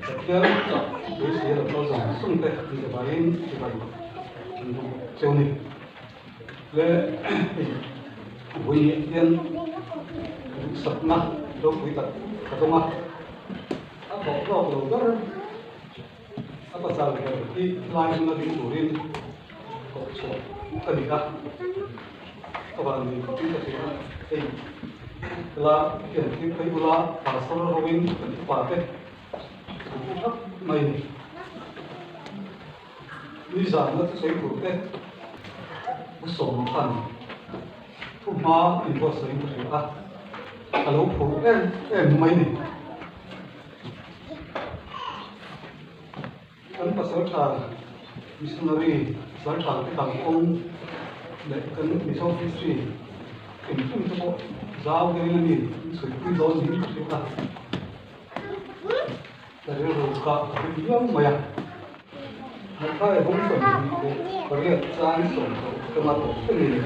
Pathian chak beisei a lo kal zawng zawng te an zavaiin chibai an duh cheu ni. Le hei vawi ah hian duhsakna ropui tak ka dawng a, a thawh hlawk lo ber a pasal ber hi lai hmuna ding turin koh chhuah ka ni a, ka van ni khawpin ka hria a, hei la hian thil phei ula pastor hoin kan upa te thu pu thap mai a ni. Nizan a thusawi tur te u sawm khan thu hma inbuatsawiin ka hria a, ka lo phur em em mai ni. Kan pasal tha missionary pasal tha te kalkawng leh kan Mizo history engkim te pawh zau deuhin a ni in chhuipui dawn niin ka hria a. Ka rilru kha a hlim viau mai a. Matthai bawng 28 chang 60 atanga tawp thlengin.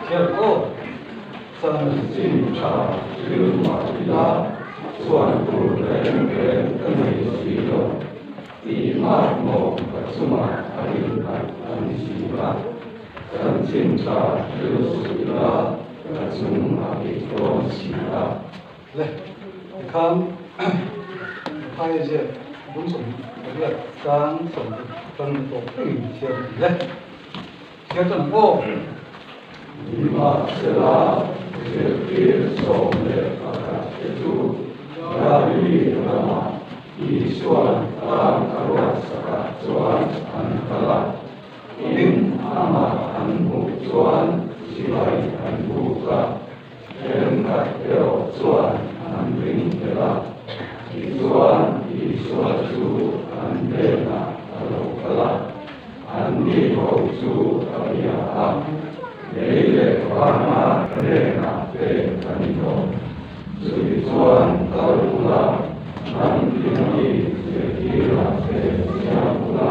Thian aw, Chanchin tha thil mah ila chuan tur reng reng ka nei si lo. Tih hmak maw ka chungah a innghat a ni si a, chanchin tha thil suh ila ka chung a dik dawn si a. Le, tikhan Phai ziak bung 28 chang 60 tan tawp thlengin chhiar a ni le. Chhiar tan ang aw. Nimahsela, zirtir 11 te chu Galili ramah Isua'n tlang a ruatsakah chuan an kal a, tin, amah an hmuh chuan chibai an buk a, thenkhat erawh chuan an ring tel a. Tichuan, Isua chu an hnenah a lo kal a, anni ho chu a bia a, Lei leh vana hnenah pek a ni tawh. Chutichuan kal ula, hnam tinami zirtirah che siam ula,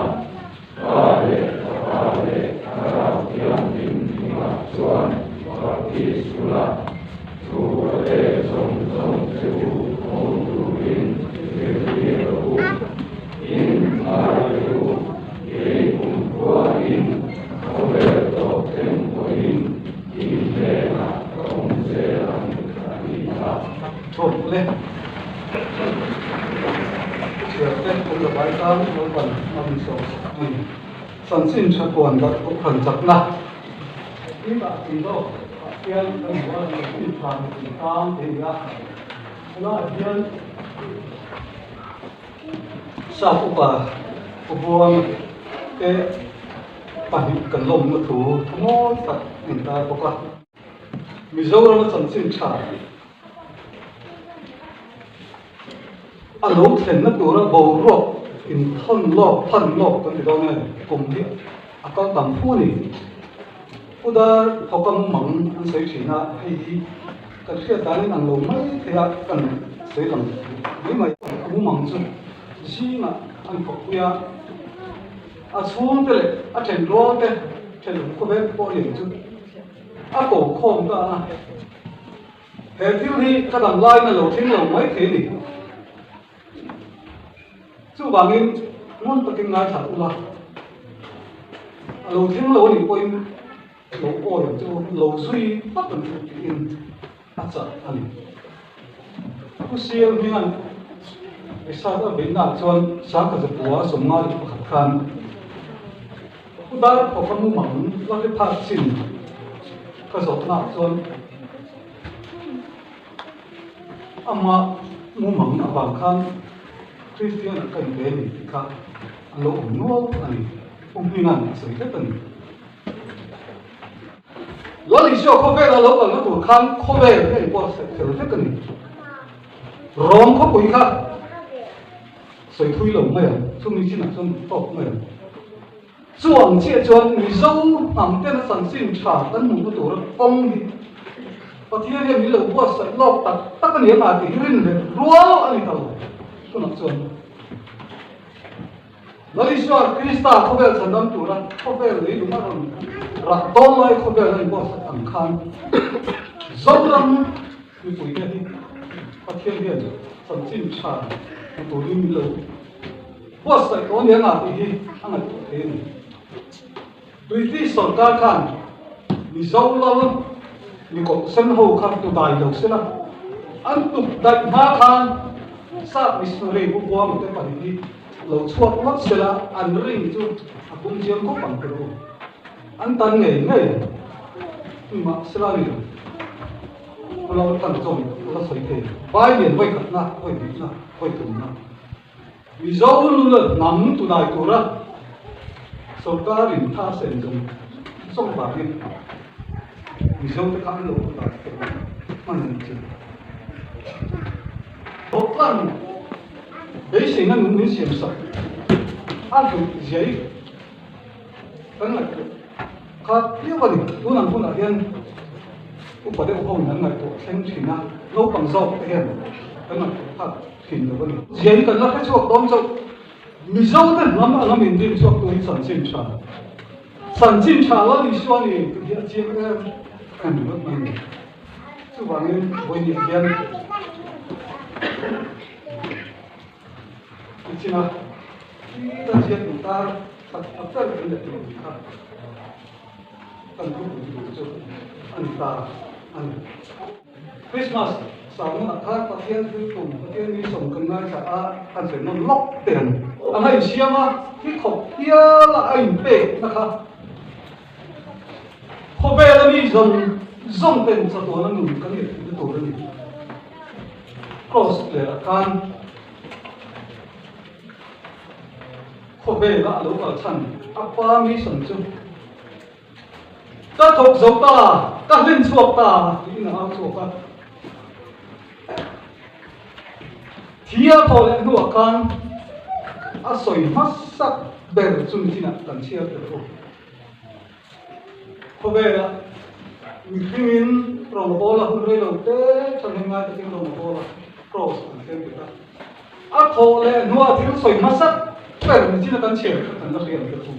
Pa leh Fapa leh Thlarau Thianghlim hmingah chuan baptis ula, thu a te zawng zawng che u awm turin zirtir rawh u. In ngai u, kei kumkhuain khawvel tawh thleng pawhin in hnenah ka awm zel ang a ti a. Thawk le chhiar te kan zavai tan Lalpan a min sawm sak a ni. Chanchin tha puan darh kohhran chakna. Tih ah tih lawk ah hian kan hmu a, chanchin tha ni tih tang te a ni a. Helaiah hian Sap upa Ubuang te pahnih kan lawmna thu thu mawi tak a intar bawk a. Mizorama chanchin tha a lo thlenna tura boruak inthawn lawk phan lawk kan ti dawn nge kum hi a kal tam fu a ni. Pu Dar thawka mumang an sawi thin a, hei hi kan hriat danin ang lo mai thei a kan sawi lang mai mai. A mumang chu zingah an thawkpui a, a chhungte leh a thenrual te thenawm khawvel pawh a ni ang chu. A ko khawm ta a, he thil hi ka dam laiin a lo thleng lo mai thei a ni. Chuvangin ngun takin ngaithla ula, a lo thleng lo a nih pawhin lo awi ang chu, lo zui vat ang chu tiin a chah a ni. Pu Sial hminga'n Isaac a beihnaah chuan Sangkazapua 51 khan Pu Darphawka mumang la hre phak chin ka zawhnaah chuan Amah mumang avang khan Kristian-ah ka inpe a ni tih kha an lo awm nual a ni. Pu Hminga'n a sawi tlat a ni. Lal Isua khawvela lo kalna tur khan khawvel hi a inbuatsaih fel vek a ni. Rom khawpui kha sawi thui lo mai ang, chumi chinah chuan tawk mai ang. Chu ang chiah chuan Mizo hnam tena chanchin tha kan hmuhna tura kawng hi Pathian hian min lo buatsaih lawk tak tak a ni ang a tih hi rin leh rual a ni ta lo. Tunah chuan Lal Isua Krista khawvel chhandam tura khawvel leilung a rawn. rah dawn lai khawvel a inbuatsaih ang khan Zoram mipuite hi Pathian hian chanchin tha hmu turin min lo buatsaih tawh a ni ang a tih hi a ngaihtuah thei a ni. British sorkar khan Mizo lal mikawlh sen ho kha tu dai lo sela, an tuk daih hma khan sap missionary pu Buanga te pahnih hi lo chhuak ngawt sela an ring chu a pung chiang khawp ang tur u. An tan ngei ngei nimahsela ni lo. Pu Lalthanchawm a la sawi thei. Vai lian vawikhatna, vawihnihna, vawitumna. Mizo lula hnam tunai tura sorkarin tha sen zawng zawng vangin Mizote kha an lo tunai tur hman a ni chin. Hlawhtlan beiseina nun min siam sak a hlut zia hi kan ngaihtuah kha piau a ni. Tunang hunah hian upa deuh ho in an ngaihtuah thleng thin a, naupang zawk te hian kan ngaihtuah phak thin lo a ni. Zia hi kan la hre chhuak dawn chauh. Mizo te hnam anga min rin chhuak tu hi chanchin tha. Chanchin tha Lal Isua ni tih hi a chiang em em ringawt mai a ni. Chuvangin vawiin hian tichina tita ziak intar khat a ber kan leh tur kha kan thupui tur chu a ni ta a ni. Christmas sangna ah khan Pathian thil tum, Pathian mi sawm kan ngaithla a, kan sawi nawn lawk teh ang. A ngaih siam a, thi khawp hial a a inpek na kha khawvel a mi zawng zawng ten chatuan a nun kan ngaih theihna tur a ni. Cross ler ah khan khawvel a a lo kal chhan a pa mission chu Ka thawk zo ta, ka hlim chhuak ta tiin a au chhuak a. Thi a thawh leh hnuah khan a sawi hmasak ber chu nichinah kan chhiar tel u. Khawvelah mihringin rawngbawla hun rei lo te thahnem ngai takin rawngbawla cross an thleng bet a. A thawh leh hnuah thil sawi hmasak ber nichinah kan chhiar kha kan la hriat tel u.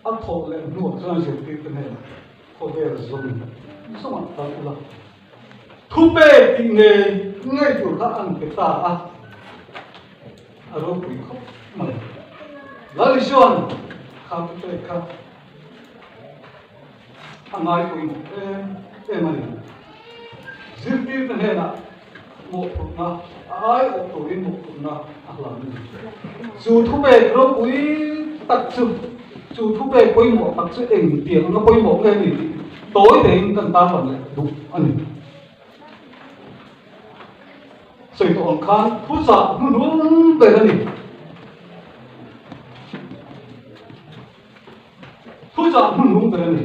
A thawh leh hnuah chuan zirtirte hnenah khawvel zawng zawngah kal ula, thupek tih ngei ngei tur kha an pe ta a, a ropui khawp mai. Lal Isua'n kha thupek kha a ngaipawimawh em em a ni. Zirtirte hnenah mawhphurhna a aiawh turin mawhphurhna a hlan a ni. Chu thupek ropui tak chu, chu thupek pawimawh tak chu engtiang anga pawimawh nge ni tih tawi tein kan tarlan leh duh a ni. Sawi tawh ang khan thuchah hnuhnung ber a ni. Thuchah hmunhung ber a ni.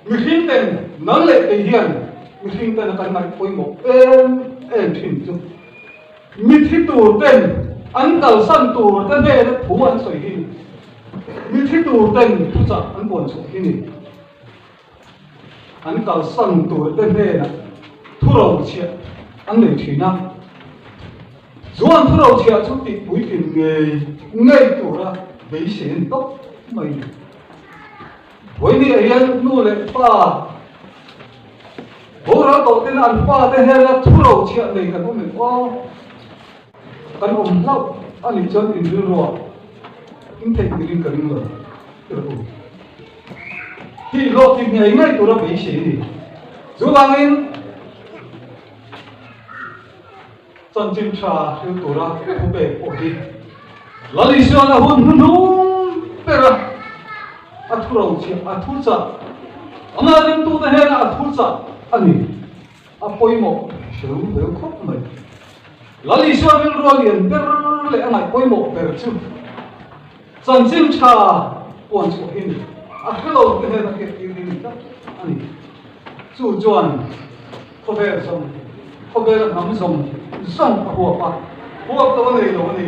Mihring ten nang leh kei hian mihring ten a kan ngaih pawimawh em em thin chu mithi tur ten an kalsan tur te hnena thu an sawi hi ni. Mithi tur ten thuchah an puan chhuah hi ni. An kalsan tur te hnenah thurochhiah an nei thin a, chu an thurochhiah chu tih puitlin ngei ngei tura beisei a ni tawp mai a ni. Vawiin ah hian nu leh pa boral tawh ten an pa te hnena thurochhiah nei kan awm em aw? Kan awm hlauh a nih chuan inrilruah intheihnghilhin ka ring lo tirh u. Tih hlawhtling ngei ngei tura beisei a ni. Chuvangin chanchin tha hril tura thu pek pawh hi Lal Isuan a hun hnuhnung ber a, a thu rochhiah, a thu chah, amah ringtute hnenah a thu chah a ni. A pawimawh hreu hreu khawp mai. Lal Isua rilrua lian ber leh a ngaih pawimawh ber chu chanchin tha puan chhuah hi a ni. A hrelo te hian a hriat tir hi a ni tlat a ni. Chu chuan khawvel zawng, khawvela hnam zawng zawng a huap a, huap lo a nei lo a ni.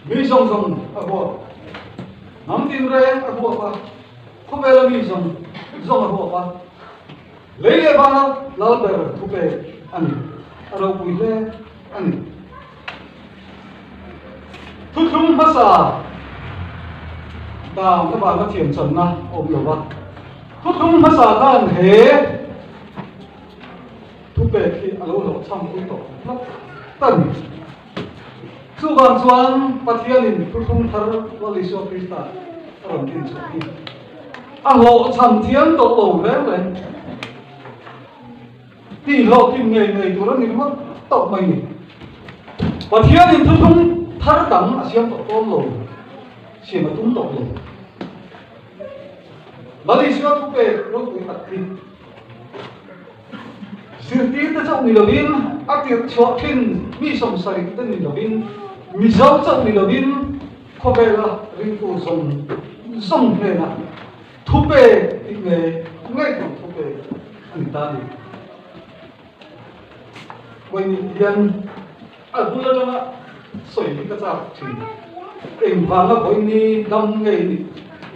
Mi zawng zawng a huap, hnam tinreng a huap a. Khawvela mi zawng zawng a ruak a, lei leh vana lal ber thu pek a ni, a ropui hle a ni. Thuthlung hmasa dan avanga thiamchanna a awm lo va. Thuthlung hmasa khan he thupek hi a lo hlawhchham pui tawh tlat ta ni. Chuvang chuan Pathianin thuthlung thar Lal Isua Krista a rawn din chhuah hi a hlawhchham thiam tawh lo reng reng. Tih hlawhtlin ngei ngei tur a ni ringawt tawh mai ni. Pathianin thuthlung thar dang a siam tawh tawn lo, siam a tum tawh lo. Lal Isua thupek ropui tak hi zirtirte chauh ni lovin, a tirh chhuah thin mi sawmsarih te ni lovin, Mizo chauh ni lovin khawvela ringtu zawng zawng hnena Thupek tih nge ngaihtuah thupek a ni ta a ni. Vawiin hian a bul atanga sawi hi ka chak thin. Engvanga vawiini dam nge i nih?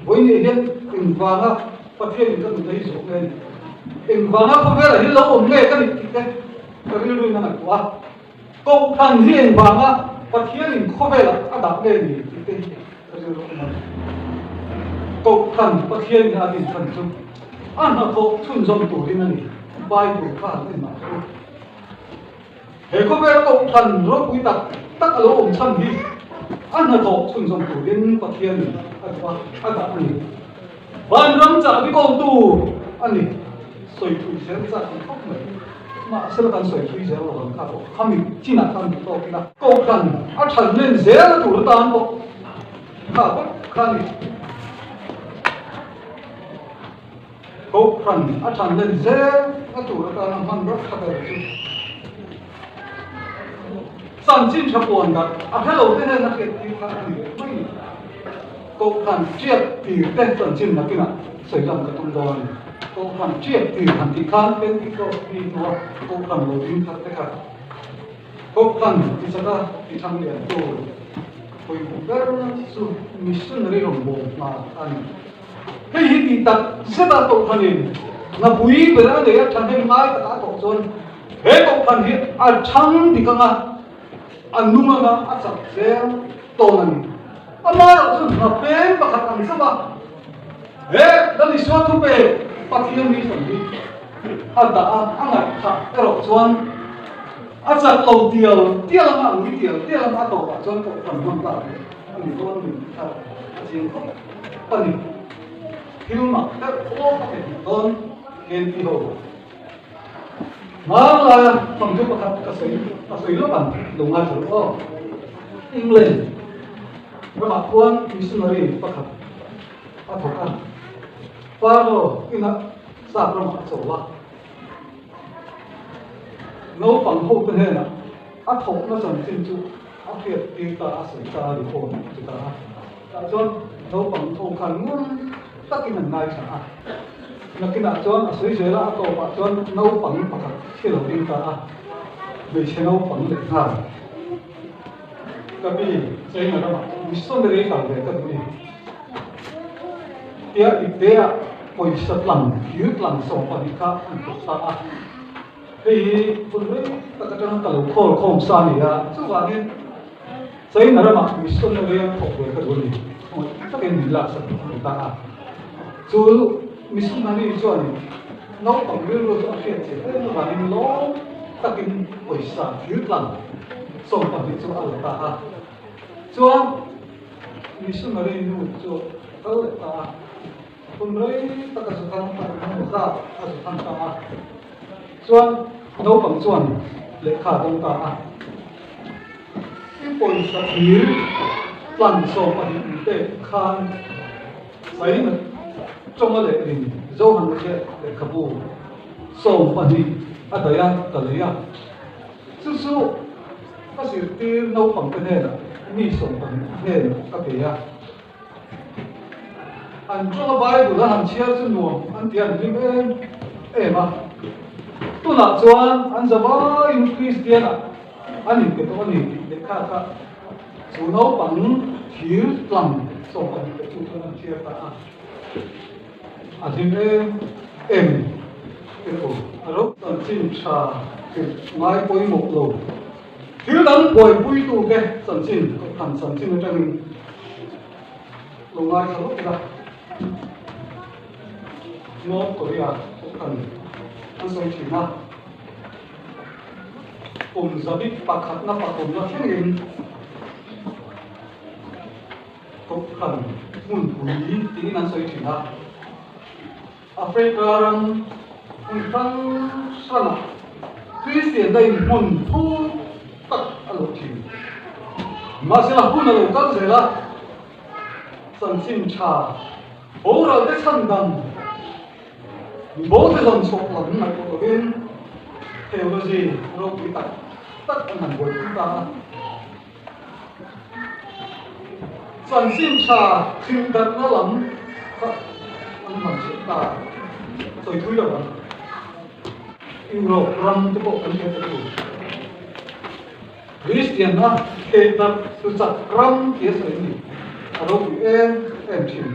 Vawiini hian engvanga Pathianin ka nunna hi zawh nge a nih? Engvanga khawvelah hi lo awm nge ka nih tih te ka rilruin a ngaihtuah a. Kohhran hi engvanga Pathianin khawvelah a dah nge ni tih te hi ka rilru a awm a. Kohhran Pathianin a din chhan chu a hnathawh chhunzawm turin a ni. Bible kha han en mah teh u. He khawvel Kohhran ropui tak tak a lo awm chhan hi a hnathawh chhunzawm turin Pathianin a duh a, a dah a ni. Vanram chahbi kawltu a ni. Sawi thui zel chak ang khawp mai. Mahsela kan sawi thui zel lo ang kha pawh khami chinah khan duh tawk ila. Kohhran a than len zel tur atan pawh kha vek kha a ni. Kohhran a than len zel a tur atana hman rawk tha ber chu chanchin tha puan darh a hre lo te nen a hriat tir kha a ni leh mai. Kohhran tiat tir te chanchin nakinah sawi lam ka tum dawn a ni. Kohhran tiat tir han tih khan Pentecost ni hnua Kohhran lo ding thar te kha Kohhran tichaka ti thang lian tu pawimawh ber chu missionary rawn bawm hna a ni. Hei hi tih tak zeta Kohhranin hnapui ber a nei a thahnem ngai taka a thawk chuan he Kohhran hi a thang dik anga a nung anga a chak zel tawn a ni. Amaherawh chu hna peng pakhat ang zauh a, he Lal Isua thupe Pathian mission hi a dah a, a ngaihthah erawh chuan a chak lo tial tial anga, a ngui tial tial anga a tawpah chuan kohhran hman tlak leh a ni dawn a ni tih kha a chiang khawp a ni. Thil mak deuh pawh a pe duh dawn KNP ho. Hmanlaia thawmhnaw pakhat ka sawi ka sawi lawk ang lo ngaithla rawh aw. England ramah khuan missionary pakhat a thawk a, Parlo inah sap ramah a chawl a, naupang ho te hnenah a thawkna chanchin chu a hriat tir ta a sawi ta a ri awn a ti ta a. Tah chuan naupang ho khan ngun takin an ngaithla a. Nakinah chuan a sawi zel a, a tawpah chuan naupang pakhat hi lo ding ta a, hmeichhe naupang leh nghal. Ka pi, China ramah missionary kal ve ka duh ni. Tia ipteah pawisa tlang, thir tlang 12 kha an thawk ta a. Hei hi hun rei tak atanga ka lo khawl khawm sa a ni a, chuvangin China ramah missionary a thawk ve ka duh a ni. Khawngaih takin min laksak a ni ta a. Chu missionary chuanin naupang rilru chu a hriat chian em avangin lawm takin pawisa thir tlang 12 chu a la ta a. Chuan missionary nu chu a kal leh ta a. Hun rei tak a zu thang a, hun zat a zu thang ta a. Chuan naupang chuan lehkha a dawng ta a. I pawisa thir tlan 12 in pek khan China tawnga lehlin Johan Riat lehkhabu 12 a daih a, ka lei a. Chu chu ka zirtir naupangte hnenah mi 12 hnenah ka pe a. An tawnga Bible a han chhiar chu nuam an ti a, an hlim em em a. Tunah chuan an zavaiin Kristianah an inpe tawh a ni tih lehkha kha chu naupang thir tlang 12 pe chu chuan an chhiar ta a. A hlim em em a ni. A ro chanchin tha hrilh ngai pawimawh lo. Thil dang buaipuitute chanchin. Kohhran chanchin atangin lo ngaithla lawk ila. North Korea Kohhran an sawi thin a, kum zabik pakhatna pathumna thlengin Kohhran hmunpui tiin an sawi thin a. Africa ram hmun hrang hrangah Kristian dain hmun thur tak a lo thin. Mahsela hun a lo kal zel a, chanchin tha boral te chhan dang mi bo te zawn chhuak lam ngaihtuah lovin theology ropui tak tak an han buaipui ta a. Chanchin tha thildarhna lam kha an han chheh ta a, sawi thui lo ang. Europe ram te pawh kan hriat a tu. Kristianna thehdarh chu chak ram tia sawi a ni. A ropui em em thin.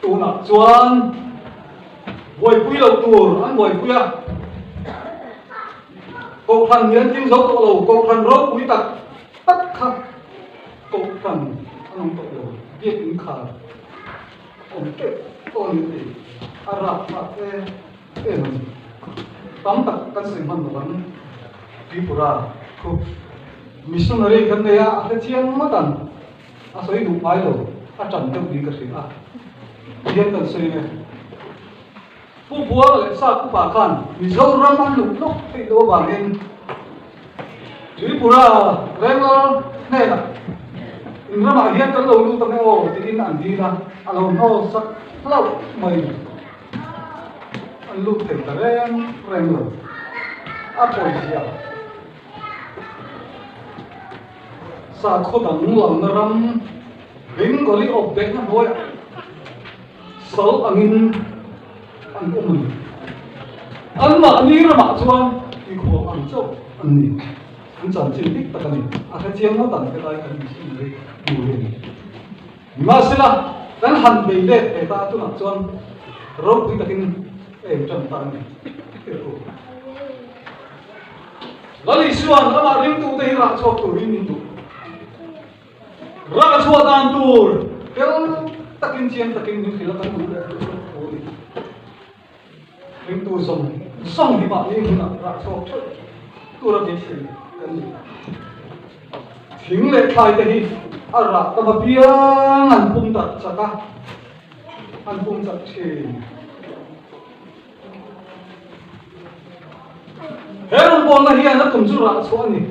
Tunah chuan buaipui loh tur an buaipui a. Kohhran hi an tling zo tawh lo, Kohhran ropui tak tak kha Kohhran an awm tawh lo, Biakinn khar awm teuh tawh a ni tih a rapthlak em em a ni. Tam tak kan sawi hman lo ang, Tripura khu missionary kan nei a, a hre chiang ngawt ang, a sawi duh ngai lo, a ṭan deuh niin ka hria a, tihian kan sawi nge. Pu Buang leh Sap upa khan Mizoram an luh lawk theih loh avangin Tripura Renglal hnenah in ramah hian kan lo lut ang e aw tiin an dil a, a lo hnawl sak hlauh mai. An lut thei ta reng reng lo. A pawizia sakhaw dang lalna ram Bengali awp behna hnuaiah Sal angin an awm a ni. Anmahni ramah chuan tikhual ang chauh an ni. An chanchin dik tak a ni. A hrechiang ngawt ang helai kan missionary hmu hi a ni. Nimahsela, kan han bei let ve ta tunah chuan ropui takin em tan ta a ni. Lal Isua'n amah ringtute hi rah chhuak turin min duh. Rah chhuah dan tur tel takin chiang takin min hrilh a kan duh leh duh loh thu a ni. Ringtu zawng zawng hi mahni hunah rah chhuak theuh tur a beisei kan ni. Thing leh thlai te hi a rah tam apiang an pum darh chak a, an pum chak thin. He rawngbawlna hian a tum chu rah chhuah a ni.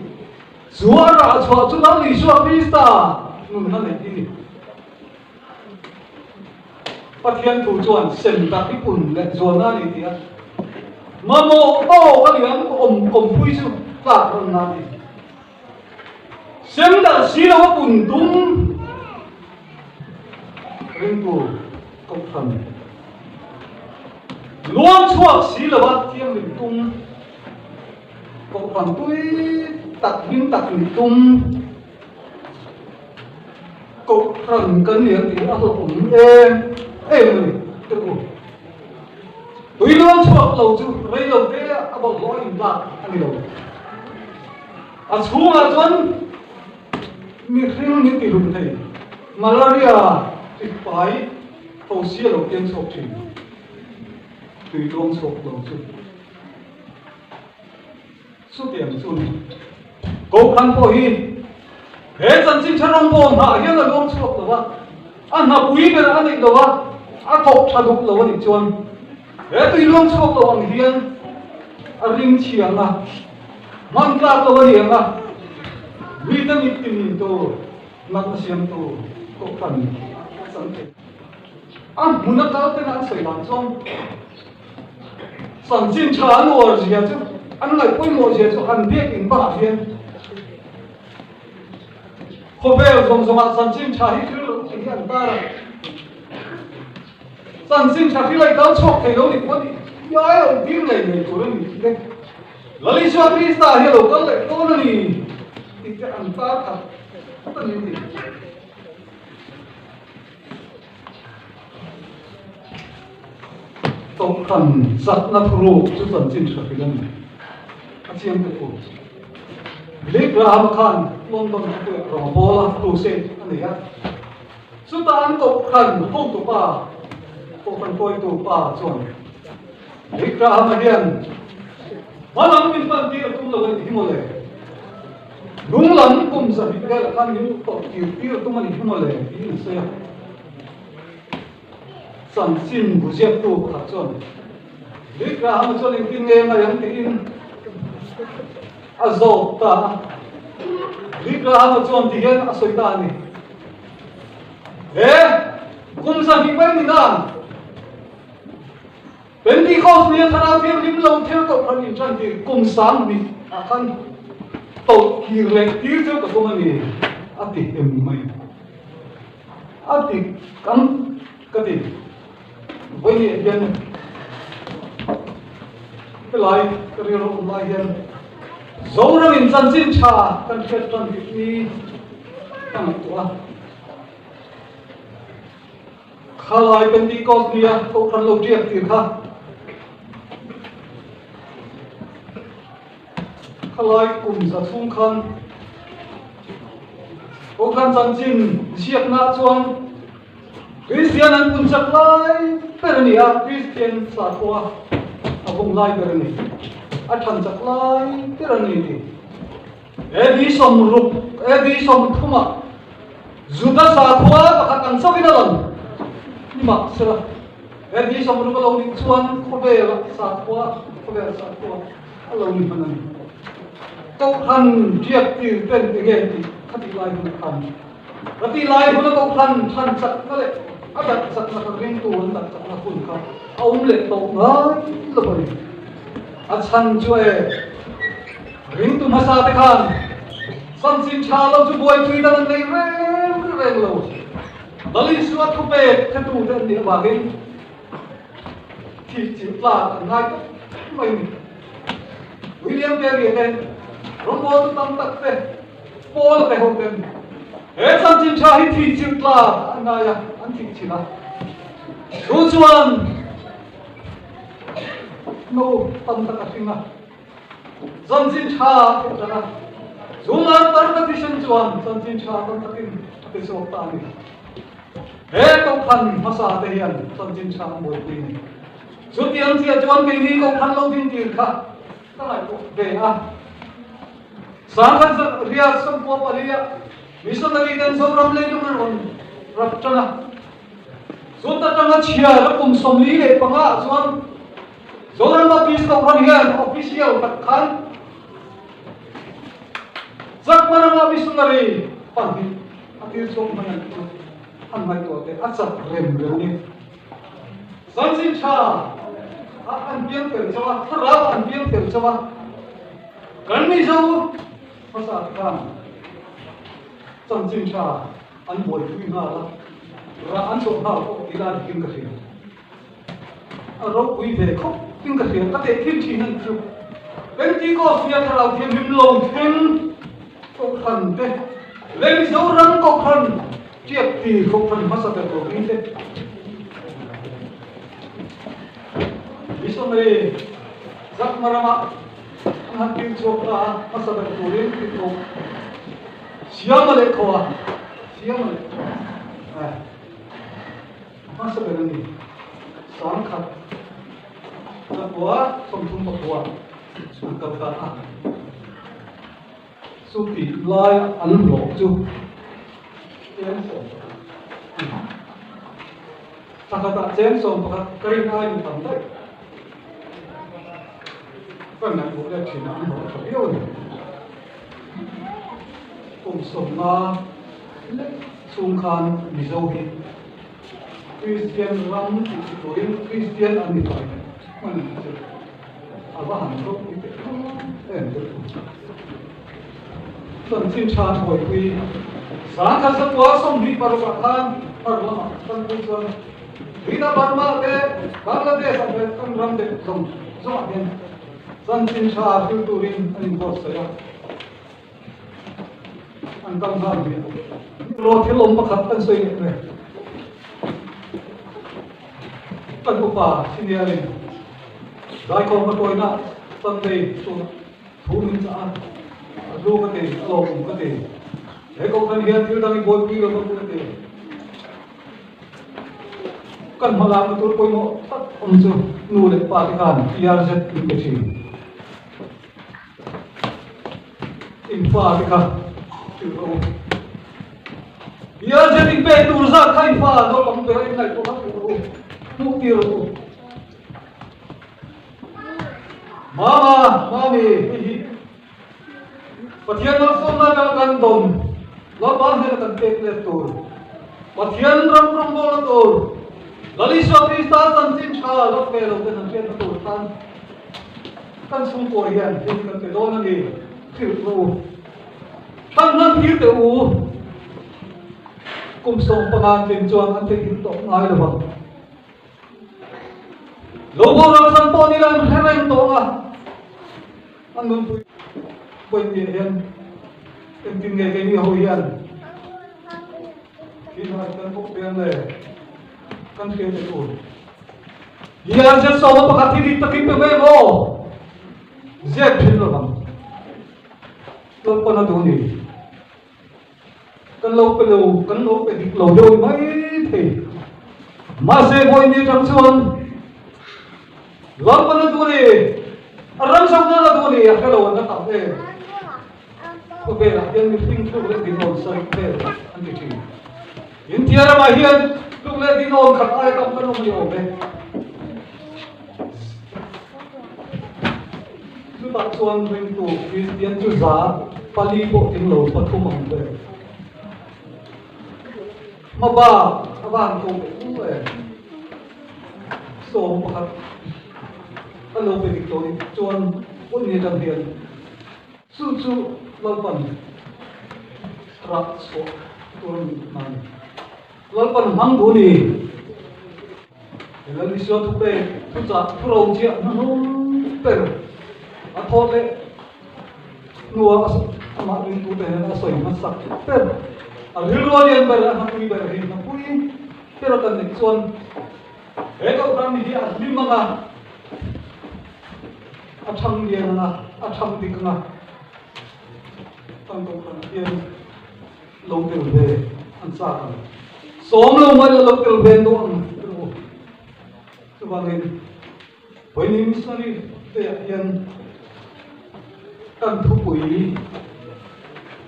Chu a rah chhuah chu Lal Isua Krista nunna neih hi ni. Pathian thu chuan sem tak hi pun leh zualna a ni tih a mamawh tawk a liam awm awmpui chu tlak rawnna a ni. Sem darh si lo a pun tum ringtu kohhran luang chhuak si lo a thianghlim tum Kohhran tui tak hlim tak nih tum Kohhran kan ni ang tih a hlauhawm em em a ni te u. Tui luang chhuak lo chu rei lo te a bawlhhlawh a inlak a ni lo. A chhungah chuan mihring min tihlum thei malaria hripai thosi a lo piang chhuak thin. Tui luang chhuak lo chu. Chutiang chu ni. Kohhran pawh hi he chanchin tha rawngbawl hnah hian a luang chhuak lo a, a hnapui ber a neih lo a, a thawk tha duh lo a nih chuan he tui luang chhuak lo ang hian a ring chhiang a, hman tlak lo a ni ang a, mite mit tinin tur natna siamtu Kohhran a chang thei. A hmun a kal tena an sawi dan chuan Chanchin tha an uar zia chu, an ngaih pawimawh zia chu an biak in bangah hian khawvel zawng zawngah chanchin tha hi thil lo tih hi an tar a. Chanchin tha hi lai dal chhuak thei lo nih pawh ni iai lo ding ngei ngei tur a ni tih te, Lal Isua Krista hi a lo kal leh dawn a ni tih te an tar khat a ni tih. Kohhran zatna thuruk chu chanchin tha hrilh a ni. A chiang te pawh. Billy Graham khan. London khawpuiah rawng a bawl a, crusade a nei a. Chutah an kohhran hotupa, kohhran hruaitu pa chuan Billy Graham-a hian hma lam min pan tir a tum lo a nih hi mawle. Lung lam kum 200 velah khan min tawrh tir tir a tum a nih hi mawle tiin a sawi a. Chanchin bu ziaktu pakhat chuan Billy Graham-a chuan engtin nge ngai ang tiin a zawt ta a. Billy Graham-a chuan ti hian a sawi ta a ni. He kum 200 mai ni nan Pentecost nia Thlarau Thianghlim lo thil kohhran inṭan tir kum 10,000 ah khan toh kir leh tir chu ka tum a ni a ti em mai. A ti kan ka ti vawiin hian helai ka rilru awm lai hian Zoram in chanchin tha kan hriat tan tih hi ka ngaihtuah a. Khalai Pentecost nia kohhran lo tiak tir kha Khalai kum za chhung khan kohhran chanchin ziakna chuan Kristian an pun chak lai ber a ni a, Kristian sakhua a vawng lai ber a ni, a than chak lai ber a ni tih. AD 60, AD 30 ah Juda sakhua pakhat ang chauhin a lang ni mah sela, AD 60 a lo nih chuan khawvel sakhua, khawvel sakhua a lo ni hman a ni. Kohhran riak tir ten enge tih khatih lai hun khan Ka tih lai hun a kohhran than chakna leh a darh chakna kha ringtu an darh chakna hun kha a awm leh tawh ngai lo a ni. A chhan chu e, ringtu hmasa te khan chanchin tha lo chu buaipui dan an nei reng reng lo. Lal Isua thupek hretu te an nih avangin thih chilh tlak an ngai tawp mai a ni. William Carey te rawngbawltu tam tak te Paul te ho ten he chanchin tha hi thih chilh tlak an ngai a, an thih chilh a. Chu chuan no tam tak a hring a, chanchin tha a theh tan a. Chu martar ka thisen chuan chanchin tha tam takin a pe chhuak ta a ni. He kohhran hmasa te hian chanchin tha an buaipui a ni. Chutiang chiah chuan keini kohhran lo din tir kha ka ngaihtuah ve a. Sangkhat riat 94 ah missionary ten Zoram leilung an rawn rap tan a. Chuta tanga chhiar a kum 45 ah chuan Zoram Baptist Kohhran hian official tak khan Chakma rama missionary pahnih a tir chhuak hman an chu an ngaihtuah teh a chak rem rem a ni. Chanchin tha a an piang tel chauh a, thlarau an piang tel chauh a. Kan Mizo hmasa te khan chanchin tha an buaipui nghal a, rah an chawh nghal pawh tih lai dikin ka hria. A ropui ve khawp in ka hria, ka tehkhin thin a ni chu. Pentecost nia thlarau thianghlim lo thleng kohhran te leh Mizoram kohhran tiak tir kohhran hmasa ber lo ding te. Missionary Chakma rama an han tir chhuak ta a, hmasa ber turin tirhkoh Siama leh Khoa, Siama leh Khoa, eh, hmasa ber a ni. 1000 934 an kal ta a. Chu tih lai an hlawh chu cheng 11 a ni. Thla khatah cheng 11 ka rin aiin tam daih. Ka ngaihtuah let thin a, an hlawh tha viau a ni. Kum 50 lek chhung khan Mizo hi Kristian ram tih chi turin Kristian an ni tawh hman ang chu a va han ropui teh em em teh. Chanchin tha buaipui 1926 ah khan har lamah kan pui chuan Rina Burma te Bangladesh ah te kan ram te zawng zawngah hian chanchin tha hril turin an inbuatsaih a, an kal nghal ve a. Ro thil awm pakhat kan sawi leh ve. Kan upa senior in zaikhawm ka tawina Sunday chhunah thu min chah a. A hlu ka ti, a lawmawm ka ti. He kohhran hian thil dang i buaipui lo ka ti. Kan hma lakna tur pawimawh tak awm chu nu leh pa te khan PRZ min pe thin. In fa te kha hrilh rawh u. PRZ in pek tur zat kha in fa naupang ber in ngaihtuah kha hrilh rawh u. Hmuh tir rawh u. Mama, mami, hei hi Pathian malsawmna atanga kan dawn Lalpa hnena kan pek let tur, Pathian ram rawngbawlna tur, Lal Isua Krista chanchin tha lo pe lo ten an hriatna tur tan kan chhungkaw hian hei hi kan pe dawn a ni, hrilh rawh u. Thlan hlan tir teh u, kum 15 an tlin chuan an theihnghilh tawh ngai lo vang. Lo boral san pawh nila an hre reng tawh a, an nunpui pawimawh hian engtin nge keini ho hian thilhai kan bawk ve ang le kan hriat te tur. Hian zet sawma pakhat hi dik takin pe ve maw? Zep thin lo ang. Lalpan a duh ni. Kan lo pe lo, kan lo pe dik lo deuh mai thei. Mahse vawi ni atang chuan Lalpan a duh a ni, a ram zawk nan a duh a ni, a hre lo an la tam em. Khawvelah hian mihring tluk leh dinawn sawi vel an ti thin. India ramah hian tluk leh dinawn khat ai tam kan awm ni awm e. Chutah chuan ringtu Kristian chu 400 pawh tling lo pathum ang ve. Hmaba a van ko leh u e. 11 ka lo pe dik tawh nih chuan hun ni atang hian chu chu Lalpan rah chhuah tur a ni hna ni. Lalpan hmang duh ni. Lal Isua thupe thuchah thu ro chiah hnuhnung ber a thawt leh hnua amah ringtute hian a sawi hmasak ber. A rilru a lian ber, a hnapui ber hi hnapui ber a kan neih chuan he kohhran hi a hlim ang a, a thang lian ang a, a thang dik ang a, kan kohhranah hian lo tel ve an chak ang. Sawm lo mai la lo tel ve nuah ang ru. Chuvangin vawiin missionary te ah hian kan thupui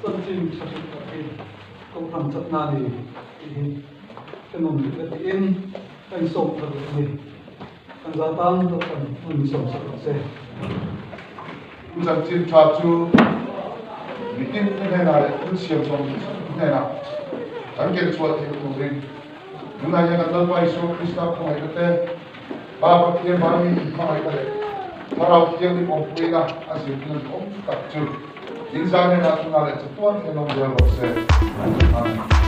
chanchin tha hrilh tak hi kohhran chakna a ni tih hi ka nawm duh e tiin ka insawm thar leh a ni. Kan za tan Lalpan hmun min sawm sak rawh se. Chanchin tha chu mitin te hnenah leh thil siam zawng zawng hnenah kan ken chhuah theih turin tunah hian kan Lalpa Isua Krista khawngaihna te, Pa Pathian Vanmi inhmangaihna leh Thlarau Thianghlim awmpuina a zirtir duhawm tak chu in zan hnenah tunah leh chatuan hian awm zel rawh se. Amen.